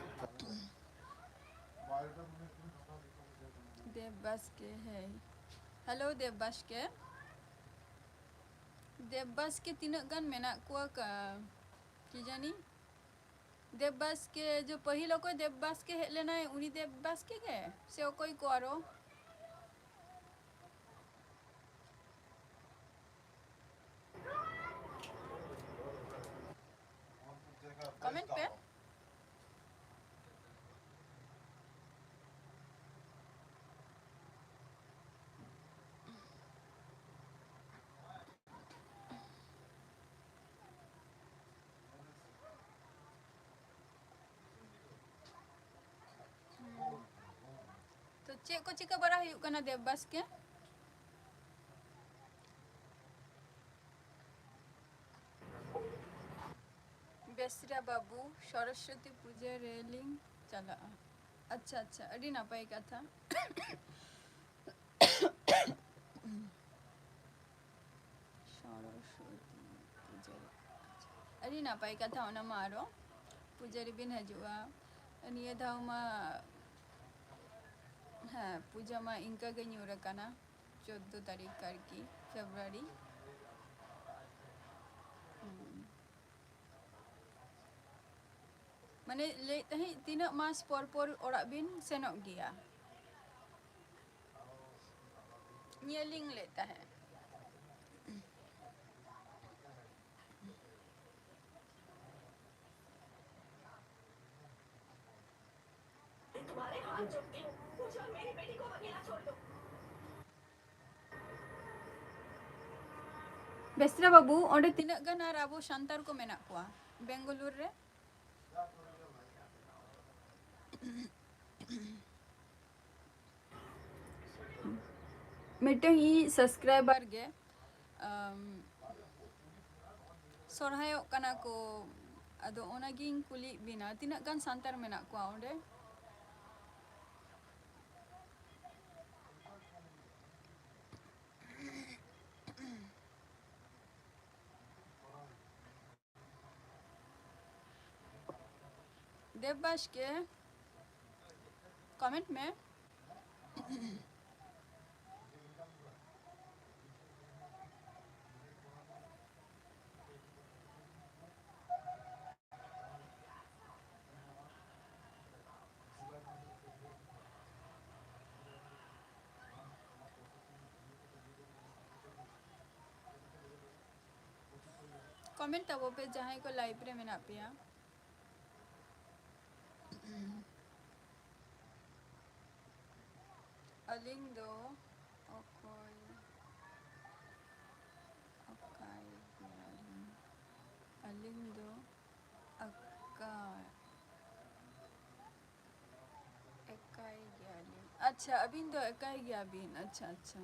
ᱫᱮᱵ ᱵᱟᱥᱠᱮ, ᱦᱮᱸ᱾ ᱦᱮᱞᱳ, ᱫᱮᱵ ᱵᱟᱥᱠᱮ᱾ ᱫᱮᱵ ᱵᱟᱥᱠᱮ ᱛᱤᱱᱟᱹᱜ ᱜᱟᱱ ᱢᱮᱱᱟᱜ ᱠᱚᱣᱟ ᱠᱟ-, ᱠᱤ ᱡᱟᱹᱱᱤ? ᱫᱮᱵ ᱵᱟᱥᱠᱮ, ᱡᱮ ᱯᱟᱹᱦᱤᱞ ᱚᱠᱚᱭ ᱫᱮᱵ ᱵᱟᱥᱠᱮ ᱦᱮᱡ ᱞᱮᱱᱟᱭ, ᱩᱱᱤ ᱫᱮᱵ ᱵᱟᱥᱠᱮ ᱜᱮ ᱥᱮ ᱚᱠᱚᱭ ᱠᱚ ᱟᱨᱚ? ᱠᱚᱢᱮᱱᱴ ᱯᱮ᱾ ᱛᱚ ᱪᱮᱫ ᱠᱚ ᱪᱤᱠᱟᱹ ᱵᱟᱲᱟ ᱦᱩᱭᱩᱜ ᱠᱟᱱᱟ ᱫᱮᱵ ᱵᱟᱥᱠᱮ? ᱵᱮᱥᱨᱟ ᱵᱟᱹᱵᱩ, ᱥᱚᱨᱚᱥᱚᱛᱤ ᱯᱩᱡᱟᱹ ᱨᱮᱞᱤᱧ ᱪᱟᱞᱟᱜᱼᱟ᱾ ᱟᱪᱪᱷᱟ, ᱟᱪᱪᱷᱟ, ᱟᱹᱰᱤ ᱱᱟᱯᱟᱭ ᱠᱟᱛᱷᱟ᱾ ᱥᱚᱨᱚᱥᱚᱛᱤ ᱯᱩᱡᱟᱹ ᱨᱮ᱾ ᱟᱹᱰᱤ ᱱᱟᱯᱟᱭ ᱠᱟᱛᱷᱟ, ᱚᱱᱟ ᱢᱟ ᱟᱨᱚ ᱯᱩᱡᱟᱹ ᱨᱮᱵᱤᱱ ᱦᱤᱡᱩᱜᱼᱟ᱾ ᱱᱤᱭᱟᱹ ᱫᱷᱟᱣ ᱢᱟ, ᱦᱮᱸ, ᱯᱩᱡᱟᱹ ᱢᱟ ᱤᱱᱠᱟᱹ ᱜᱮ ᱧᱩᱨ ᱟᱠᱟᱱᱟ, ᱪᱳᱫᱫᱳ ᱛᱟᱹᱨᱤᱠᱷ ᱟᱨᱠᱤ, ᱯᱷᱮᱵᱽᱨᱩᱣᱟᱨᱤ᱾ ᱦᱩᱸ᱾ ᱢᱟᱱᱮ, ᱞᱟᱹᱭᱮᱫ ᱛᱟᱦᱮᱸᱫ, ᱛᱤᱱᱟᱹᱜ ᱢᱟᱥ ᱯᱚᱨ ᱯᱚᱨ ᱚᱲᱟᱜ ᱵᱤᱱ ᱥᱮᱱᱚᱜ ᱜᱮᱭᱟ? ᱧᱮᱞᱤᱧ ᱞᱟᱹᱭᱮᱫ ᱛᱟᱦᱮᱸᱫ᱾ तुम्हारे हाथ जब थे, मुझे और मेरी बेटी को अकेला छोड़ दो। ᱵᱮᱥᱨᱟ ᱵᱟᱹᱵᱩ, ᱚᱸᱰᱮ ᱛᱤᱱᱟᱹᱜ ᱜᱟᱱ ᱟᱨ ᱟᱵᱚ ᱥᱟᱱᱛᱟᱲ ᱠᱚ ᱢᱮᱱᱟᱜ ᱠᱚᱣᱟ ᱵᱮᱝᱜᱟᱞᱩᱨᱩ ᱨᱮ? ᱢᱤᱫᱴᱟᱝ ᱤᱧ ᱥᱟᱵᱥᱠᱨᱟᱭᱵᱟᱨ ᱜᱮ, ᱟᱢ, ᱥᱚᱨᱦᱟᱭᱚᱜ ᱠᱟᱱᱟ ᱠᱚ, ᱟᱫᱚ ᱚᱱᱟᱜᱤᱧ ᱠᱩᱞᱤᱭᱮᱫ ᱵᱤᱱᱟ, ᱛᱤᱱᱟᱹᱜ ᱜᱟᱱ ᱥᱟᱱᱛᱟᱲ ᱢᱮᱱᱟᱜ ᱠᱚᱣᱟ ᱚᱸᱰᱮ? ᱫᱮᱵ ᱵᱟᱥᱠᱮ, ᱠᱚᱢᱮᱱᱴ ᱢᱮ᱾ ᱠᱚᱢᱮᱱᱴ ᱛᱟᱵᱚ ᱯᱮ, ᱡᱟᱦᱟᱸᱭ ᱠᱚ ᱞᱟᱭᱤᱵᱷ ᱨᱮ ᱢᱮᱱᱟᱜ ᱯᱮᱭᱟ᱾ ᱟᱹᱞᱤᱧ ᱫᱚ ᱚᱠᱚᱭ, ᱚᱠᱟᱭ ᱜᱮᱭᱟᱞᱤᱧ? ᱟᱹᱞᱤᱧ ᱫᱚ ᱚᱠᱟ ᱮᱠᱟᱭ ᱜᱮᱭᱟᱞᱤᱧ᱾ ᱟᱪᱪᱷᱟ, ᱟᱹᱵᱤᱱ ᱫᱚ ᱮᱠᱟᱭ ᱜᱮᱭᱟᱵᱤᱱ᱾ ᱟᱪᱪᱷᱟ, ᱟᱪᱪᱷᱟ᱾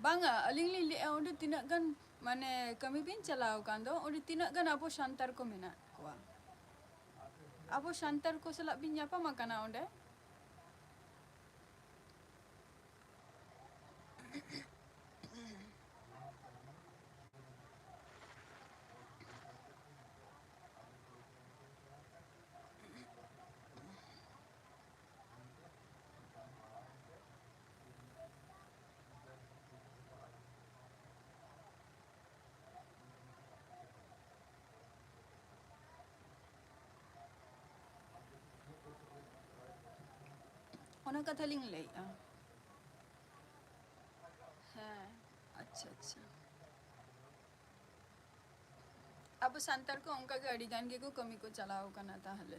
ᱵᱟᱝᱟ, ᱟᱹᱞᱤᱧ ᱞᱤᱧ ᱞᱟᱹᱭᱮᱫᱼᱟ, ᱚᱸᱰᱮ ᱛᱤᱱᱟᱹᱜ ᱜᱟᱱ, ᱢᱟᱱᱮ, ᱠᱟᱹᱢᱤ ᱵᱤᱱ ᱪᱟᱞᱟᱣ ᱟᱠᱟᱱ ᱫᱚ, ᱚᱸᱰᱮ ᱛᱤᱱᱟᱹᱜ ᱜᱟᱱ ᱟᱵᱚ ᱥᱟᱱᱛᱟᱲ ᱠᱚ ᱢᱮᱱᱟᱜ ᱠᱚᱣᱟ? ᱟᱵᱚ ᱥᱟᱱᱛᱟᱲ ᱠᱚ ᱥᱟᱞᱟᱜ ᱵᱤᱱ ᱧᱟᱯᱟᱢ ᱟᱠᱟᱱᱟ ᱚᱸᱰᱮ? ᱚᱱᱟ ᱠᱟᱛᱷᱟ ᱞᱤᱧ ᱞᱟᱹᱭᱮᱫᱼᱟ᱾ ᱦᱮᱸ, ᱟᱪᱪᱷᱟ, ᱟᱪᱪᱷᱟ᱾ ᱟᱵᱚ ᱥᱟᱱᱛᱟᱲ ᱠᱚ ᱚᱱᱠᱟ ᱜᱮ ᱟᱹᱰᱤ ᱜᱟᱱ ᱜᱮᱠᱚ ᱠᱟᱹᱢᱤ ᱠᱚ ᱪᱟᱞᱟᱣ ᱠᱟᱱᱟ ᱛᱟᱦᱞᱮ᱾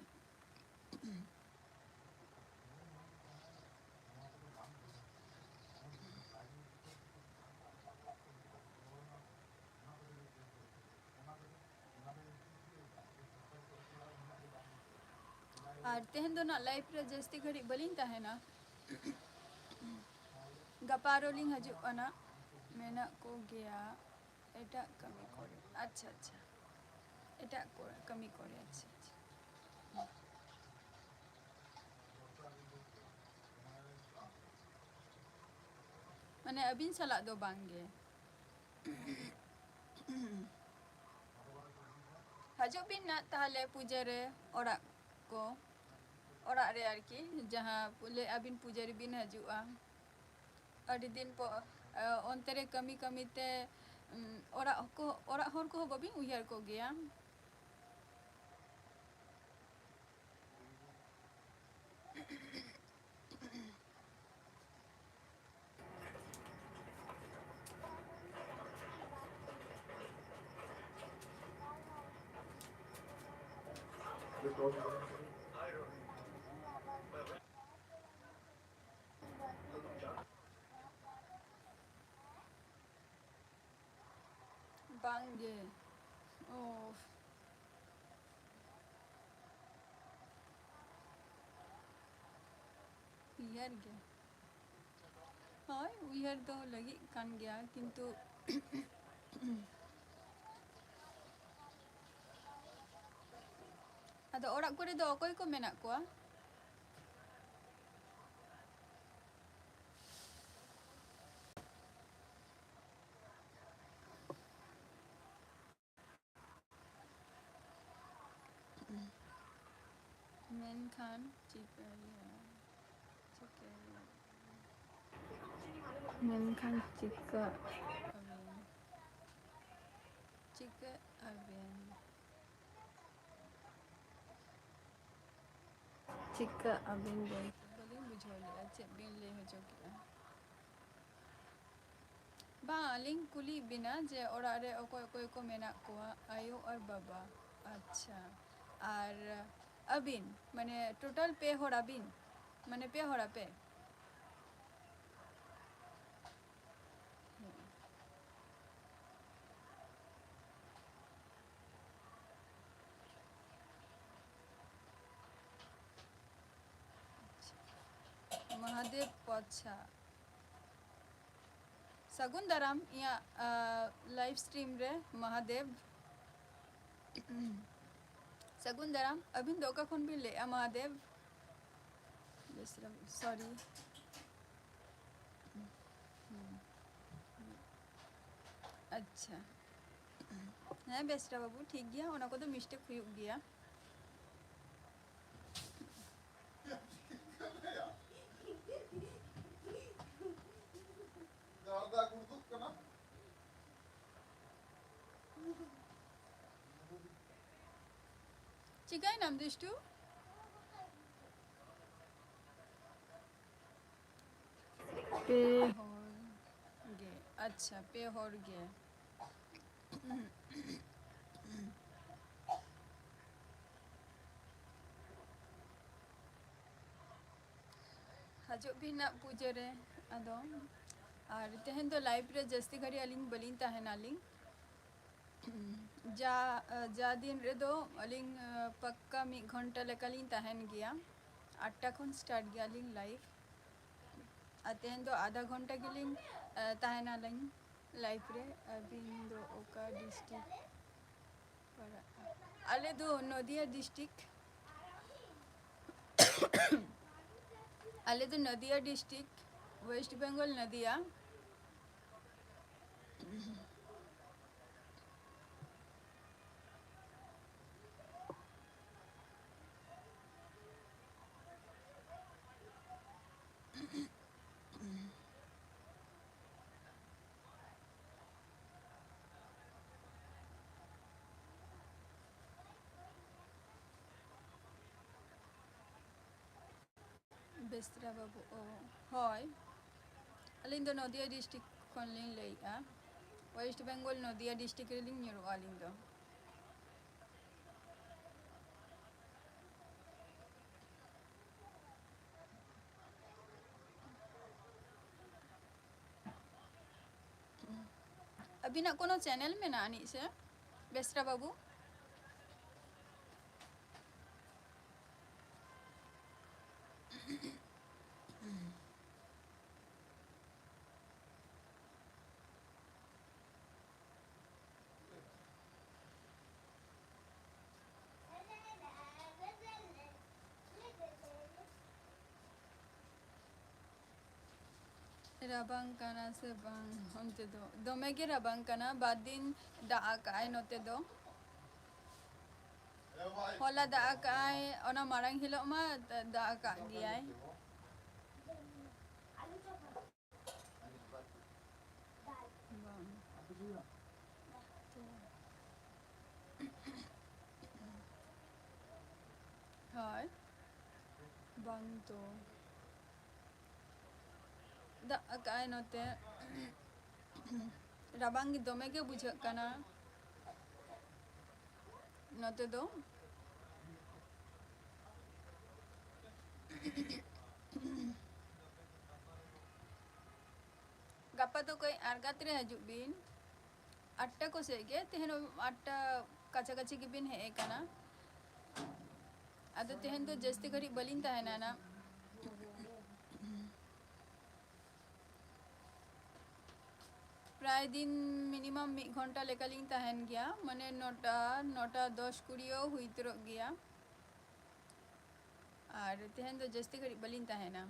ᱟᱨ ᱛᱮᱦᱮᱧ ᱫᱚ ᱱᱟᱜ ᱞᱟᱭᱤᱵᱷ ᱨᱮ ᱡᱟᱹᱥᱛᱤ ᱜᱷᱟᱹᱲᱤᱡ ᱵᱟᱹᱞᱤᱧ ᱛᱟᱦᱮᱱᱟ᱾ ᱜᱟᱯᱟ ᱟᱨᱚ ᱞᱤᱧ ᱦᱤᱡᱩᱜ ᱠᱟᱱᱟ᱾ ᱢᱮᱱᱟᱜ ᱠᱚᱜᱮᱭᱟ ᱮᱴᱟᱜ ᱠᱟᱹᱢᱤ ᱠᱚᱨᱮ᱾ ᱟᱪᱪᱷᱟ, ᱟᱪᱪᱷᱟ᱾ ᱮᱴᱟᱜ ᱠᱚ-, ᱠᱟᱹᱢᱤ ᱠᱚᱨᱮ᱾ ᱟᱪᱪᱷᱟ, ᱟᱪᱪᱷᱟ᱾ ᱢᱟᱱᱮ, ᱟᱹᱵᱤᱱ ᱥᱟᱞᱟᱜ ᱫᱚ ᱵᱟᱝ ᱜᱮ᱾ ᱦᱤᱡᱩᱜ ᱵᱤᱱ ᱱᱟᱜ ᱛᱟᱦᱞᱮ ᱯᱩᱡᱟᱹ ᱨᱮ, ᱚᱲᱟᱜ ᱠᱚ, ᱚᱲᱟᱜ ᱨᱮ ᱟᱨᱠᱤ, ᱡᱟᱦᱟᱸ ᱞᱟᱹᱭᱮᱫᱼᱟ ᱵᱤᱱ ᱯᱩᱡᱟᱹ ᱨᱮᱵᱤᱱ ᱦᱤᱡᱩᱜᱼᱟ᱾ ᱟᱹᱰᱤ ᱫᱤᱱ ᱯᱚ-, ᱮ, ᱚᱱᱛᱮ ᱨᱮ ᱠᱟᱹᱢᱤ ᱠᱟᱹᱢᱤ ᱛᱮ, ᱩᱢ, ᱚᱲᱟᱜ ᱠᱚ, ᱚᱲᱟᱜ ᱦᱚᱲ ᱠᱚᱦᱚᱸ ᱵᱟᱹᱵᱤᱱ ᱩᱭᱦᱟᱹᱨ ᱠᱚᱜᱮᱭᱟ᱾ ᱵᱟᱝ ᱜᱮ᱾ ᱳᱯᱷ᱾ ᱩᱭᱦᱟᱹᱨ ᱜᱮ᱾ ᱦᱳᱭ, ᱩᱭᱦᱟᱹᱨ ᱫᱚ ᱞᱟᱹᱜᱤᱫ ᱠᱟᱱ ᱜᱮᱭᱟ, ᱠᱤᱱᱛᱩ ᱟᱫᱚ ᱚᱲᱟᱜ ᱠᱚᱨᱮ ᱫᱚ ᱚᱠᱚᱭ ᱠᱚ ᱢᱮᱱᱟᱜ ᱠᱚᱣᱟ? ᱢᱮᱱᱠᱷᱟᱱ ᱪᱤᱠᱟᱹᱭᱟ, ᱪᱤᱠᱟᱹᱭᱟ? ᱢᱮᱱᱠᱷᱟᱱ ᱪᱤᱠᱟᱹ ᱟᱵᱮᱱ? ᱪᱤᱠᱟᱹ ᱟᱵᱮᱱ? ᱪᱤᱠᱟᱹ ᱟᱵᱮᱱ ᱵᱚᱞ? ᱵᱟᱹᱞᱤᱧ ᱵᱩᱡᱷᱟᱹᱣ ᱞᱮᱫᱼᱟ, ᱪᱮᱫ ᱵᱤᱱ ᱞᱟᱹᱭ ᱦᱚᱪᱚ ᱠᱮᱫᱼᱟ? ᱵᱟᱝ, ᱟᱹᱞᱤᱧ ᱠᱩᱞᱤᱭᱮᱫ ᱵᱤᱱᱟ ᱡᱮ ᱚᱲᱟᱜ ᱨᱮ ᱚᱠᱚᱭ ᱚᱠᱚᱭ ᱠᱚ ᱢᱮᱱᱟᱜ ᱠᱚᱣᱟ, ᱟᱭᱳ ᱟᱨ ᱵᱟᱵᱟ᱾ ᱟᱪᱪᱷᱟ, ᱟᱨ ᱟᱹᱵᱤᱱ, ᱢᱟᱱᱮ, ᱴᱳᱴᱟᱞ ᱯᱮ ᱦᱚᱲ ᱟᱹᱵᱤᱱ, ᱢᱟᱱᱮ, ᱯᱮ ᱦᱚᱲ ᱟᱯᱮ? ᱦᱮᱸ᱾ ᱢᱚᱦᱟᱫᱮᱵ ᱯᱚᱪᱷᱟ᱾ ᱥᱟᱹᱜᱩᱱ ᱫᱟᱨᱟᱢ ᱤᱧᱟᱹᱜ, ᱟ, ᱞᱟᱭᱤᱵᱷ ᱥᱴᱨᱤᱢ ᱨᱮ, ᱢᱚᱦᱟᱫᱮᱵ᱾ ᱥᱟᱹᱜᱩᱱ ᱫᱟᱨᱟᱢ᱾ ᱟᱹᱵᱤᱱ ᱫᱚ ᱚᱠᱟ ᱠᱷᱚᱱ ᱵᱤᱱ ᱞᱟᱹᱭᱮᱫᱼᱟ, ᱢᱚᱦᱟᱫᱮᱵ? ᱵᱮᱥᱨᱟ, ᱥᱚᱨᱤ᱾ ᱦᱩᱸ᱾ ᱟᱪᱪᱷᱟ᱾ ᱦᱮᱸ, ᱵᱮᱥᱨᱟ ᱵᱟᱹᱵᱩ, ᱴᱷᱤᱠ ᱜᱮᱭᱟ, ᱚᱱᱟ ᱠᱚᱫᱚ ᱢᱤᱥᱴᱮᱠ ᱦᱩᱭᱩᱜ ᱜᱮᱭᱟ᱾ ᱪᱤᱠᱟᱹᱭᱮᱱᱟᱢ ᱫᱩᱥᱴᱩ? ᱯᱮ ᱦᱚᱲ ᱜᱮ᱾ ᱟᱪᱪᱷᱟ, ᱯᱮ ᱦᱚᱲ ᱜᱮ᱾ ᱦᱤᱡᱩᱜ ᱵᱤᱱ ᱱᱟᱜ ᱯᱩᱡᱟᱹ ᱨᱮ᱾ ᱟᱫᱚ ᱟᱨ ᱛᱮᱦᱮᱧ ᱫᱚ live ᱨᱮ ᱡᱟᱹᱥᱛᱤ ᱜᱷᱟᱹᱲᱤᱡ ᱟᱹᱞᱤᱧ ᱵᱟᱹᱞᱤᱧ ᱛᱟᱦᱮᱱᱟᱞᱤᱧ᱾ ᱡᱟ, ᱡᱟ ᱫᱤᱱ ᱨᱮᱫᱚ ᱟᱹᱞᱤᱧ, ᱟ, ᱯᱟᱠᱠᱟ ᱢᱤᱫ ᱜᱷᱚᱱᱴᱟ ᱞᱮᱠᱟᱞᱤᱧ ᱛᱟᱦᱮᱱ ᱜᱮᱭᱟ᱾ ᱟᱴᱴᱟ ᱠᱷᱚᱱ start ᱜᱮᱭᱟᱞᱤᱧ live᱾ ᱟᱨ ᱛᱮᱦᱮᱧ ᱫᱚ ᱟᱫᱷᱟ ᱜᱷᱚᱱᱴᱟ ᱜᱮᱞᱤᱧ, ᱟ, ᱛᱟᱦᱮᱱᱟᱞᱤᱧ live ᱨᱮ᱾ ᱟᱹᱵᱤᱱ ᱫᱚ ᱚᱠᱟ district ᱯᱟᱲᱟᱜᱼᱟ? ᱟᱞᱮ ᱫᱚ ᱱᱚᱫᱤᱭᱟ district᱾ ᱟᱞᱮ ᱫᱚ ᱱᱚᱫᱤᱭᱟ district, West Bengal, ᱱᱚᱫᱤᱭᱟ᱾ ᱵᱮᱥᱨᱟ ᱵᱟᱹᱵᱩ, ᱚ, ᱦᱳᱭ, ᱟᱹᱞᱤᱧ ᱫᱚ ᱱᱚᱫᱤᱭᱟ district ᱠᱷᱚᱱ ᱞᱤᱧ ᱞᱟᱹᱭᱮᱫᱼᱟ᱾ West Bengal, ᱱᱚᱫᱤᱭᱟ district ᱨᱮᱞᱤᱧ ᱧᱩᱨᱩᱜᱼᱟ ᱟᱹᱞᱤᱧ ᱫᱚ᱾ ᱟᱹᱵᱤᱱᱟᱜ ᱠᱳᱱᱳ channel ᱢᱮᱱᱟᱜᱼᱟ ᱟᱹᱱᱤᱡ ᱥᱮ, ᱵᱮᱥᱨᱟ ᱵᱟᱹᱵᱩ? ᱨᱟᱵᱟᱝ ᱠᱟᱱᱟ ᱥᱮ ᱵᱟᱝ? ᱚᱱᱛᱮ ᱫᱚ ᱫᱚᱢᱮ ᱜᱮ ᱨᱟᱵᱟᱝ ᱠᱟᱱᱟ, ᱵᱟᱨ ᱫᱤᱱ ᱫᱟᱜ ᱟᱠᱟᱜᱼᱟᱭ ᱱᱚᱛᱮ ᱫᱚ᱾ ᱦᱚᱞᱟ ᱫᱟᱜ ᱟᱠᱟᱜᱼᱟᱭ, ᱚᱱᱟ ᱢᱟᱲᱟᱝ ᱦᱤᱞᱳᱜ ᱢᱟ ᱫᱟᱜ ᱟᱠᱟᱜ ᱜᱮᱭᱟᱭ᱾ ᱵᱟᱝ᱾ ᱦᱳᱭ, ᱵᱟᱝ ᱛᱚ᱾ ᱫᱟᱜ ᱟᱠᱟᱜᱼᱟᱭ ᱱᱚᱛᱮ᱾ ᱨᱟᱵᱟᱝ ᱜᱮ ᱫᱚᱢᱮ ᱜᱮ ᱵᱩᱡᱷᱟᱹᱜ ᱠᱟᱱᱟ ᱱᱚᱛᱮ ᱫᱚ᱾ ᱜᱟᱯᱟ ᱫᱚ ᱠᱟᱹᱡ ᱟᱬᱜᱟᱛ ᱨᱮ ᱦᱤᱡᱩᱜ ᱵᱤᱱ, ᱟᱴᱴᱟ ᱠᱚ ᱥᱮᱫ ᱜᱮ᱾ ᱛᱮᱦᱮᱧ ᱟᱴᱴᱟ ᱠᱟᱪᱷᱟ ᱠᱟᱪᱷᱤ ᱜᱮᱵᱤᱱ ᱦᱮᱡ ᱟᱠᱟᱱᱟ᱾ ᱟᱫᱚ ᱛᱮᱦᱮᱧ ᱫᱚ ᱡᱟᱹᱥᱛᱤ ᱜᱷᱟᱹᱲᱤᱡ ᱵᱟᱹᱞᱤᱧ ᱛᱟᱦᱮᱱᱟ ᱱᱟ᱾ ᱯᱨᱟᱭ ᱫᱤᱱ ᱢᱤᱱᱤᱢᱟᱢ ᱢᱤᱫ ᱜᱷᱚᱱᱴᱟ ᱞᱮᱠᱟᱞᱤᱧ ᱛᱟᱦᱮᱱ ᱜᱮᱭᱟ, ᱢᱟᱱᱮ ᱱᱚᱴᱟ, ᱱᱚᱴᱟ ᱫᱚᱥ ᱠᱩᱲᱤ ᱦᱚᱸ ᱦᱩᱭ ᱩᱛᱟᱹᱨᱚᱜ ᱜᱮᱭᱟ᱾ ᱟᱨ ᱛᱮᱦᱮᱧ ᱫᱚ ᱡᱟᱹᱥᱛᱤ ᱜᱷᱟᱹᱲᱤᱡ ᱵᱟᱹᱞᱤᱧ ᱛᱟᱦᱮᱱᱟ᱾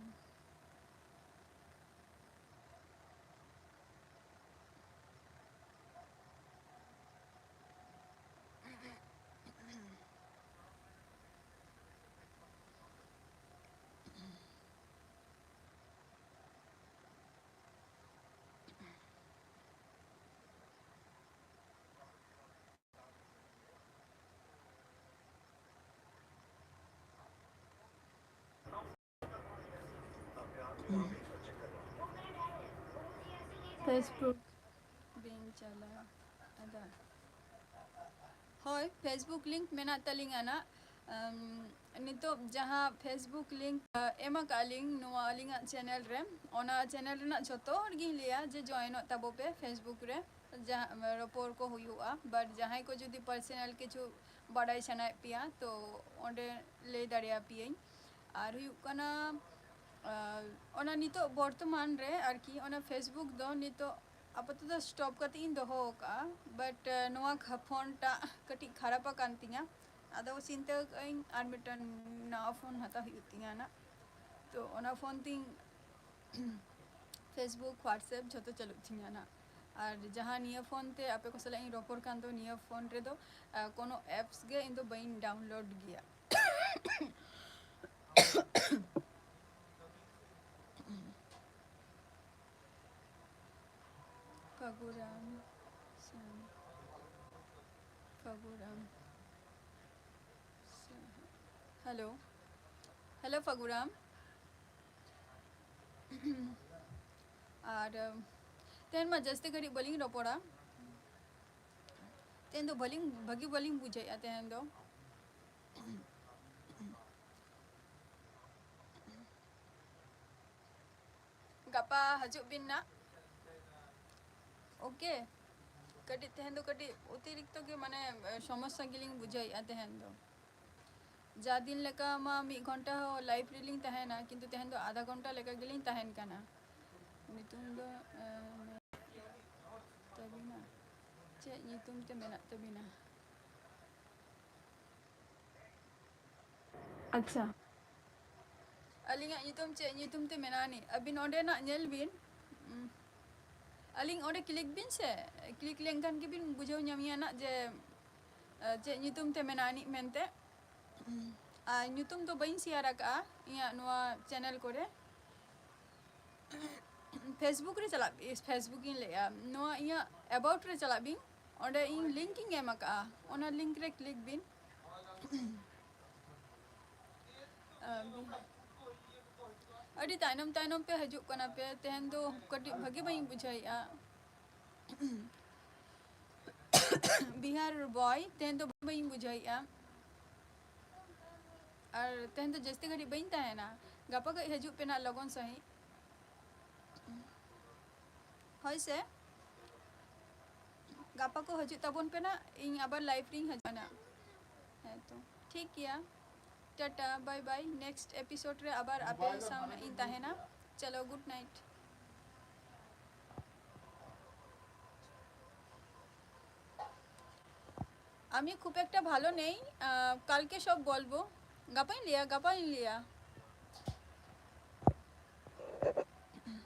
Facebook ᱵᱤᱱ ᱪᱟᱞᱟᱣ ᱮᱫᱟ? ᱦᱳᱭ, Facebook link ᱢᱮᱱᱟᱜ ᱛᱟᱹᱞᱤᱧᱟ ᱱᱟᱜ᱾ ᱟᱢ, ᱱᱤᱛᱚᱜ ᱡᱟᱦᱟᱸ Facebook link, ᱟ, ᱮᱢ ᱟᱠᱟᱫ ᱞᱤᱧ ᱱᱚᱣᱟ ᱟᱹᱞᱤᱧᱟᱜ channel ᱨᱮ, ᱚᱱᱟ channel ᱨᱮᱱᱟᱜ ᱡᱷᱚᱛᱚ ᱦᱚᱲ ᱜᱤᱧ ᱞᱟᱹᱭᱟ ᱡᱮ joinᱚᱜ ᱛᱟᱵᱚ ᱯᱮ Facebook ᱨᱮ, ᱡᱟᱦᱟᱸ, ᱨᱚᱯᱚᱲ ᱠᱚ ᱦᱩᱭᱩᱜᱼᱟ᱾ But ᱡᱟᱦᱟᱸᱭ ᱠᱚ ᱡᱩᱫᱤ personal ᱠᱤᱪᱷᱩ ᱵᱟᱰᱟᱭ ᱥᱟᱱᱟᱭᱮᱫ ᱯᱮᱭᱟ, ᱛᱚ ᱚᱸᱰᱮ ᱞᱟᱹᱭ ᱫᱟᱲᱮᱭᱟᱯᱮᱭᱟᱹᱧ᱾ ᱟᱨ ᱦᱩᱭᱩᱜ ᱠᱟᱱᱟ, ᱟᱨ ᱚᱱᱟ ᱱᱤᱛᱚᱜ ᱵᱚᱨᱛᱚᱢᱟᱱ ᱨᱮ ᱟᱨᱠᱤ ᱚᱱᱟ Facebook ᱫᱚ ᱱᱤᱛᱚᱜ ᱟᱯᱟᱛᱚᱛᱚ stop ᱠᱟᱛᱮ ᱤᱧ ᱫᱚᱦᱚ ᱟᱠᱟᱫᱼᱟ᱾ But, ᱟᱨ, ᱱᱚᱣᱟ ᱠᱷᱟ-, phone ᱴᱟᱜ ᱠᱟᱹᱴᱤᱡ ᱠᱷᱟᱨᱟᱯ ᱟᱠᱟᱱ ᱛᱤᱧᱟᱹ᱾ ᱟᱫᱚ ᱪᱤᱱᱛᱟᱹ ᱟᱠᱟᱫ ᱟᱹᱧ ᱟᱨ ᱢᱤᱫᱴᱟᱝ ᱱᱟᱣᱟ phone ᱦᱟᱛᱟᱣ ᱦᱩᱭᱩᱜ ᱛᱤᱧᱟᱹ ᱱᱟᱜ᱾ ᱛᱚ ᱚᱱᱟ phone ᱛᱤᱧ Facebook, WhatsApp ᱡᱷᱚᱛᱚ ᱪᱟᱹᱞᱩᱜ ᱛᱤᱧᱟᱹ ᱱᱟᱜ᱾ ᱟᱨ ᱡᱟᱦᱟᱸ ᱱᱤᱭᱟᱹ phone ᱛᱮ ᱟᱯᱮ ᱠᱚ ᱥᱟᱞᱟᱜ ᱤᱧ ᱨᱚᱯᱚᱲ ᱠᱟᱱ ᱫᱚ, ᱱᱤᱭᱟᱹ phone ᱨᱮᱫᱚ, ᱟᱨ, ᱠᱳᱱᱳ apps ᱜᱮ ᱤᱧ ᱫᱚ ᱵᱟᱹᱧ download ᱜᱮᱭᱟ᱾ ᱯᱷᱟᱹᱜᱩᱨᱟᱢ ᱥᱤᱝ, ᱯᱷᱟᱹᱜᱩᱨᱟᱢ ᱥᱤᱝ᱾ Hello, hello Phaguram. ᱟᱨ, ᱛᱮᱦᱮᱧ ᱢᱟ ᱡᱟᱹᱥᱛᱤ ᱜᱷᱟᱹᱲᱤᱡ ᱵᱟᱹᱞᱤᱧ ᱨᱚᱯᱚᱲᱟ᱾ ᱛᱮᱦᱮᱧ ᱫᱚ ᱵᱟᱹᱞᱤᱧ, ᱵᱷᱟᱹᱜᱤ ᱵᱟᱹᱞᱤᱧ ᱵᱩᱡᱷᱟᱹᱣᱮᱫᱼᱟ ᱛᱮᱦᱮᱧ ᱫᱚ᱾ ᱜᱟᱯᱟ ᱦᱤᱡᱩᱜ ᱵᱤᱱ ᱱᱟᱜ᱾ ᱳᱠᱮ, ᱠᱟᱹᱴᱤᱡ ᱛᱮᱦᱮᱧ ᱫᱚ ᱠᱟᱹᱴᱤᱡ ᱚᱛᱤᱨᱤᱠᱛᱚ ᱜᱮ ᱢᱟᱱᱮ ᱥᱚᱢᱚᱥᱥᱟ ᱜᱮᱞᱤᱧ ᱵᱩᱡᱷᱟᱹᱣᱮᱫᱼᱟ ᱛᱮᱦᱮᱧ ᱫᱚ᱾ ᱡᱟ ᱫᱤᱱ ᱞᱮᱠᱟ ᱢᱟ ᱢᱤᱫ ᱜᱷᱚᱱᱴᱟ ᱦᱚᱸ ᱞᱟᱭᱤᱵᱷ ᱨᱮᱞᱤᱧ ᱛᱟᱦᱮᱱᱟ, ᱠᱤᱱᱛᱩ ᱛᱮᱦᱮᱧ ᱫᱚ ᱟᱫᱷᱟ ᱜᱷᱚᱱᱴᱟ ᱞᱮᱠᱟ ᱜᱮᱞᱤᱧ ᱛᱟᱦᱮᱱ ᱠᱟᱱᱟ᱾ ᱧᱩᱛᱩᱢ ᱫᱚ ᱛᱟᱹᱵᱤᱱᱟ? ᱪᱮᱫ ᱧᱩᱛᱩᱢ ᱛᱮ ᱢᱮᱱᱟᱜ ᱛᱟᱹᱵᱤᱱᱟ? ᱟᱪᱪᱷᱟ, ᱟᱹᱞᱤᱧᱟᱜ ᱧᱩᱛᱩᱢ ᱪᱮᱫ ᱧᱩᱛᱩᱢ ᱛᱮ ᱢᱮᱱᱟᱜᱼᱟ ᱟᱹᱱᱤᱡ? ᱟᱹᱵᱤᱱ ᱚᱸᱰᱮᱱᱟᱜ ᱧᱮᱞ ᱵᱤᱱ᱾ ᱩᱸ, ᱟᱹᱞᱤᱧ ᱚᱸᱰᱮ ᱠᱞᱤᱠ ᱵᱤᱱ ᱥᱮ, ᱠᱞᱤᱠ ᱞᱮᱱᱠᱷᱟᱱ ᱜᱮᱵᱤᱱ ᱵᱩᱡᱷᱟᱹᱣ ᱧᱟᱢᱮᱭᱟ ᱱᱟᱜ ᱡᱮ, ᱟᱸ, ᱪᱮᱫ ᱧᱩᱛᱩᱢ ᱛᱮ ᱢᱮᱱᱟᱜᱼᱟ ᱟᱹᱱᱤᱡ ᱢᱮᱱᱛᱮ᱾ ᱟᱨ ᱧᱩᱛᱩᱢ ᱫᱚ ᱵᱟᱹᱧ ᱥᱮᱭᱟᱨ ᱟᱠᱟᱫᱼᱟ ᱤᱧᱟᱹᱜ ᱱᱚᱣᱟ ᱪᱮᱱᱮᱞ ᱠᱚᱨᱮ᱾ Facebook ᱨᱮ ᱪᱟᱞᱟᱜ ᱵᱤᱱ, Facebook ᱤᱧ ᱞᱟᱹᱭᱮᱫᱼᱟ, ᱱᱚᱣᱟ ᱤᱧᱟᱹᱜ ᱮᱵᱟᱣᱩᱴ ᱨᱮ ᱪᱟᱞᱟᱜ ᱵᱤᱱ, ᱚᱸᱰᱮ ᱤᱧ ᱞᱤᱝᱠ ᱤᱧ ᱮᱢ ᱟᱠᱟᱫᱼᱟ, ᱚᱱᱟ ᱞᱤᱝᱠ ᱨᱮ ᱠᱞᱤᱠ ᱵᱤᱱ᱾ ᱟᱹᱰᱤ ᱛᱟᱭᱱᱚᱢ ᱛᱟᱭᱱᱚᱢ ᱯᱮ ᱦᱤᱡᱩᱜ ᱠᱟᱱᱟ ᱯᱮ, ᱛᱮᱦᱮᱧ ᱫᱚ ᱠᱟᱹᱴᱤᱡ ᱵᱷᱟᱹᱜᱤ ᱵᱟᱹᱧ ᱵᱩᱡᱷᱟᱹᱣᱮᱫᱼᱟ᱾ ᱵᱤᱦᱟᱨ ᱵᱚᱭ, ᱛᱮᱦᱮᱧ ᱫᱚ ᱵᱟᱹᱧ ᱵᱩᱡᱷᱟᱹᱣᱮᱫᱼᱟ᱾ ᱟᱨ ᱛᱮᱦᱮᱧ ᱫᱚ ᱡᱟᱹᱥᱛᱤ ᱜᱷᱟᱹᱲᱤᱡ ᱵᱟᱹᱧ ᱛᱟᱦᱮᱱᱟ, ᱜᱟᱯᱟ ᱠᱷᱚᱡ ᱦᱤᱡᱩᱜ ᱯᱮ ᱱᱟᱜ ᱞᱚᱜᱚᱱ ᱥᱟᱺᱦᱤᱡ᱾ ᱦᱳᱭ ᱥᱮ, ᱜᱟᱯᱟ ᱠᱚ ᱦᱤᱡᱩᱜ ᱛᱟᱵᱚᱱ ᱯᱮ ᱱᱟᱜ, ᱤᱧ ᱟᱵᱟᱨ ᱞᱟᱭᱤᱵᱷ ᱨᱤᱧ ᱦᱤᱡᱩᱜᱼᱟ ᱱᱟᱜ᱾ ᱦᱮᱸ ᱛᱚ, ᱴᱷᱤᱠ ᱜᱮᱭᱟ, ᱴᱟᱴᱟ, ᱵᱟᱭ ᱵᱟᱭ, ᱱᱮᱠᱥᱴ ᱮᱯᱤᱥᱳᱰ ᱨᱮ ᱟᱵᱟᱨ ᱟᱯᱮ ᱥᱟᱶ ᱤᱧ ᱛᱟᱦᱮᱱᱟ᱾ ᱪᱚᱞᱚ, ᱜᱩᱰ ᱱᱟᱭᱤᱴ᱾ আমি খুব একটা ভালো নেই, আহ, কালকে সব বলবো। গাপাইন লিয়া, গাপাইন লিয়া।